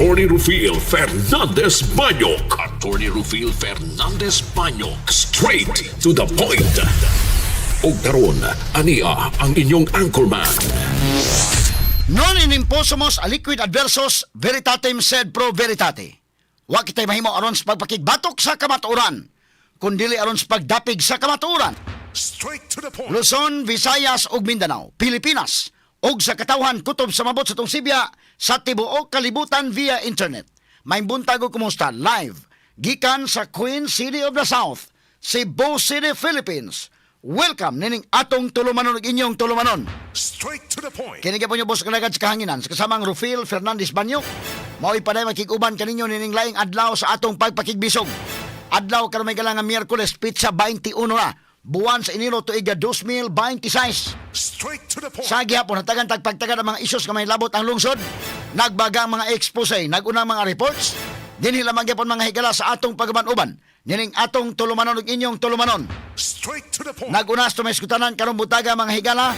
Attorney Rufil Fernandez Banyok. Attorney Rufil Fernandez Banyok. Straight to the point. Og karon, ania ang inyong anchorman. Non in imposumus aliquid adversus veritatem sed pro veritate. Wa kitay mahimo aron sa pagpakigbatok sa kamatuoran, kundili aron sa pagdapig sa kamatuoran. Straight to the point. Luzon, Visayas ug Mindanao, Pilipinas ug sa katawhan kutob sa mabot sa tungsibya sa tibuok kalibutan via internet. May buntag ug kumusta live gikan sa Queen City of the South, Cebu City, Philippines. Welcome nining atong tulumanon ug inyong tulumanon. Straight to the point. Kini gyapon niyo boss kalagad sa kahanginan sa kasamang Rufil Fernandez Banyo. Mao'y paday makig-uban kaninyo nining laing adlaw sa atong pagpakigbisog. Adlaw karon may nga Miyerkules, petsa 21 na buwan sa Enero, tuig 2026. Straight to the point. Sa gihapon hatagan tagpagtagad ang mga isyos nga may labot ang lungsod. Nagbaga ang mga expose, naguna ang mga reports. Dinhi lamang gyapon, mga higala, sa atong pagaban-uban. Nining atong tulumanon ug inyong tulumanon. Straight to the point. Nag-unas to may iskutanan karong butaga, mga higala.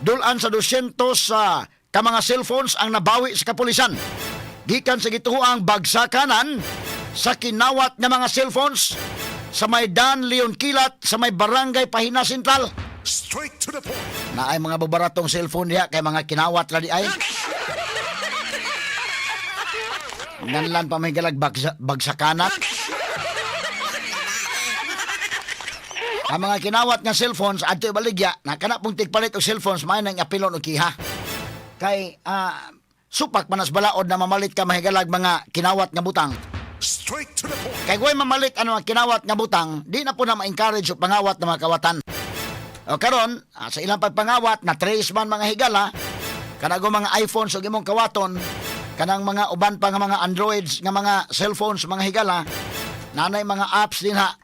Dulan sa 200 sa ka mga cellphones ang nabawi sa kapulisan gikan sa gituoang bagsakanan sa kinawat nga mga cellphones sa may Dan Leon Kilat sa may Barangay Pahina Central. Straight to the point. Na ay mga babaratong cellphone diha kay mga kinawat ra di ay. Nanlan pa may galag bagsakanan. Ang mga kinawat nga cellphones adto ibaligya na kana pong tigpalit og cellphones may nang apilon og kiha. Kay supak manas balaod na mamalit ka, mahigalag, mga kinawat nga butang. Straight to the point. Kay way mamalit ano ang kinawat nga butang, di na po na ma-encourage og pangawat ng mga kawatan. O karon, sa ilang pagpangawat na trace man, mga higala, kanago mga iPhones ug imong kawaton, kanang mga uban pa nga mga Androids nga mga cellphones, mga higala, nanay mga apps din ha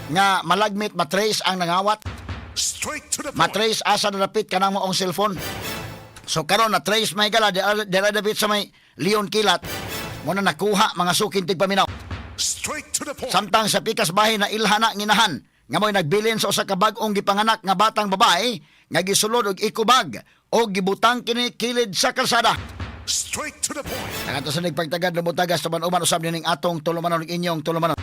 nga malagmit matrace ang nangawat, Straight to the point. Matrace asa na dapit kanang maong cellphone. So karon na trace, mga higala, dira dapit sa may Leon Kilat. Mo na nakuha, mga suking tigpaminaw. Straight to the point. Samtang sa pikas bahin na ilhana nginahan nga mo'y nagbilin sa usa ka bag-ong gipanganak nga batang babae nga gisulod og eco bag o gibutang kini kilid sa kalsada. Straight to the point. Ang ato sa nagpagtagad lumutagas tuman-uman usab nining atong tulumanon ug inyong tulumanon.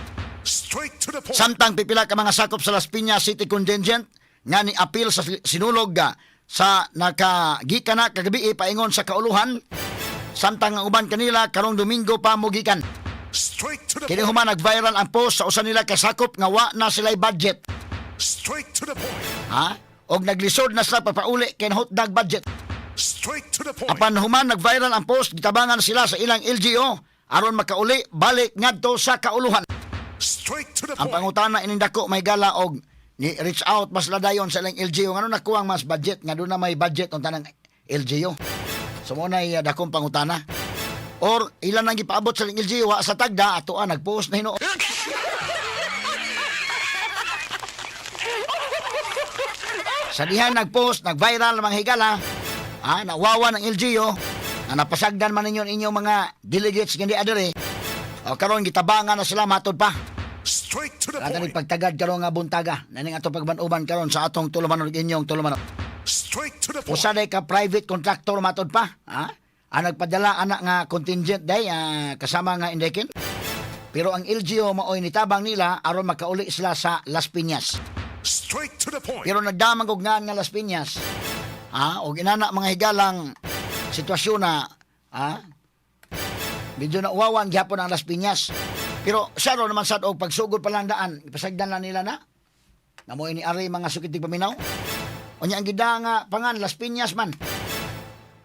Straight to the point. Samtang pipila ka mga sakop sa Las Piñas City Contingent nga ni apil sa sinulog sa nakagikan na kagabi paingon sa kauluhan, samtang ang uban kanila karong Domingo pa mogikan. Straight to the Kini point. human nag-viral ang post sa usa nila kasakop nga wa na sila'y budget. Straight to the point. Ha? Og naglisod na sila papauli kay nahutdag budget. Straight to the point. Apan human nag-viral ang post, gitabangan sila sa ilang LGU aron makauli balik ngadto sa kauluhan. Straight to the Ang point. pangutana ining dako may gala og ni reach out mas dayon sa ilang LGU ngano nakuha ang mas budget nga doon na may budget ang tanang LGU. So mo na dakong pangutana. Or ilan ang gipaabot sa ilang LGU wa sa tagda ato nagpost na hinuon. Sa diha nagpost, nag-viral ang mga higala, nawawa ng LGU, na napasagdan man ninyo ang inyong mga delegates nga di adere. O karon gitabangan na sila matod pa. Straight to the Kaya point. pagtagad karon nga buntaga. Naning atong pagban-uban karon sa atong tulumanon ug inyong tulumanon. Straight to the point. Usa day ka private contractor matod pa, ha? Ang nagpadala ana nga contingent day kasama nga indekin. Pero ang LGU maoy nitabang nila aron makauli sila sa Las Piñas. Straight to the point. Pero nagdamag og ngaan nga Las Piñas. Ha? Og inana, mga higalang sitwasyon na medyo nauwawan gyapon ang Las Piñas. Pero siya ro naman sad og pagsugod pa lang daan, ipasagdan lang nila na. Namoy ni Ari mga sukit paminaw. Unya ang gida nga pangan Las Piñas man.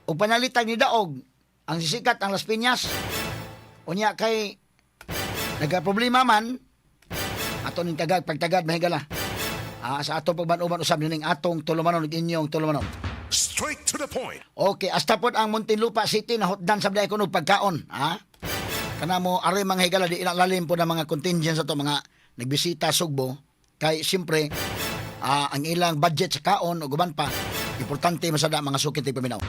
Og panalitag ni Daog, ang sisikat ang Las Piñas. Unya kay nagka-problema man ato ning tagag pagtagad, mahigala. Sa atong pagban-uban usab nining atong tulumanon ug inyong tulumanon. Straight to the point. Okay, hasta pod ang Muntinlupa City na hotdan sa ko og pagkaon, ha? Kana mo ari, mga higala, di lalim po ng mga contingent sa to mga nagbisita Sugbo kay siyempre ang ilang budget sa kaon ug uban pa importante masada, mga sukit paminaw.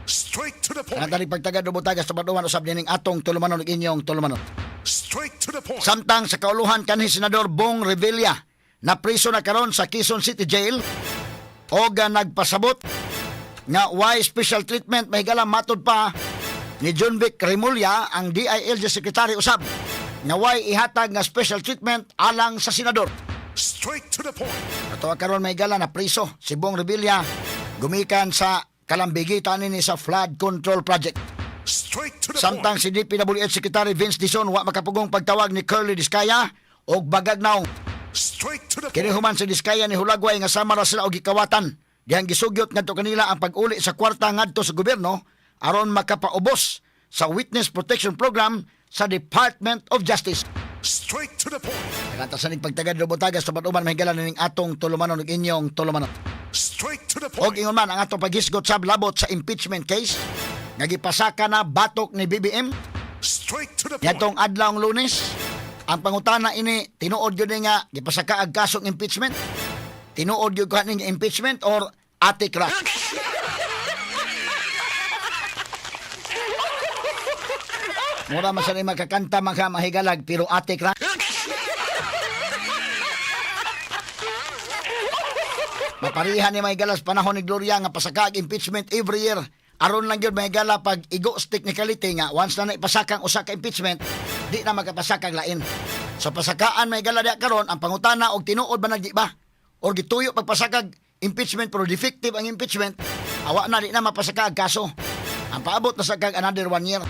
Straight to the point. Kana tani pagtagad butagas sa paduman usab nining atong tulumanon ug inyong tulumanon. Straight to the point. Samtang sa kauluhan kanhi Senador Bong Revilla na priso na karon sa Quezon City Jail og nagpasabot nga why special treatment, mahigala, matod pa Ni Jonvic Remulla, ang DILG Secretary usab, nga way ihatag nga special treatment alang sa senador. Straight to the point. Ato karon, mga higala, na priso si Bong Revilla gumikan sa kalambigitan ni sa flood control project. Straight to the Samtang point. si DPWH Secretary Vince Dizon wa makapugong pagtawag ni Curly Discaya og bagag naong. Straight to the Kini point. human si Discaya ni hulagway nga sama ra sila og gikawatan. Dihang gisugyot ngadto kanila ang pag-uli sa kwarta ngadto sa gobyerno aron makapaubos sa Witness Protection Program sa Department of Justice. Straight to the point. Kanta sa ning pagtagad Butagas sa uban, mahigala ning atong tulumanon ug inyong tulumanon. Straight to the Og point. ingon man ang atong paghisgot sab labot sa impeachment case nga gipasaka na batok ni BBM Straight to the point. niadtong adlawng Lunes. Ang pangutana ini, tinuod gyud ni nga gipasaka ang kasong impeachment? Tinuod gyud kuha ning impeachment or atik ra? Mura man sa ni makakanta mga mahigalag, pero atik ra. Maparihan ni mahigalas panahon ni Gloria nga pasaka ang impeachment every year. Aron lang yun, mahigala, pag igo sa technicality nga once na naipasakang usa ka impeachment, di na makapasakang lain. Sa pasakaan, mahigala, diya karon ang pangutana og tinuod ba nagdi ba? Or gituyo pagpasakag impeachment pero defective ang impeachment, awa na, di na mapasaka ang kaso. Ang paabot na sa kag another one year.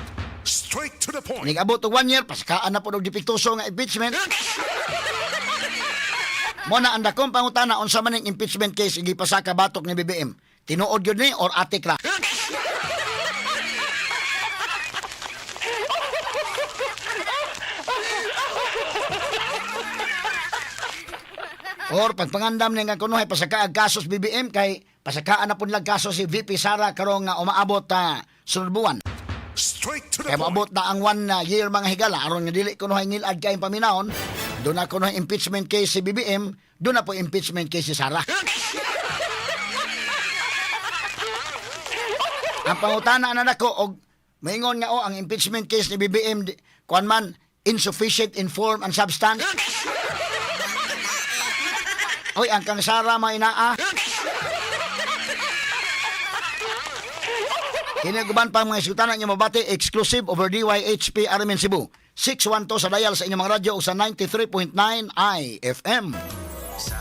Straight to the point. Nig abot og one year, pasakaan na po og depektuso nga impeachment. Mo na ang dakong pangutana, unsa man ning impeachment case gipasaka batok ni BBM? Tinuod gyud ni or atik ra? Or pagpangandam ni nga kunohay pasaka ang kasos BBM kay pasakaan na pud lang kaso si VP Sara karong nga umaabot ta sunod buwan. Straight to the Kaya point. maabot na ang one year, mga higala, aron nga dili kunohay ngilad kay paminahon, doon na kunohay impeachment case si BBM, doon na po impeachment case si Sara. Ang pangutana na nako og maingon nga oh, ang impeachment case ni BBM kuan man, insufficient in form and substance. Oy, ang kang Sara may naa. Kini guban pa mga isgutan nga mabati exclusive over DYHP RMN Cebu. 612 sa dial sa inyong mga radyo o sa 93.9 IFM. Sa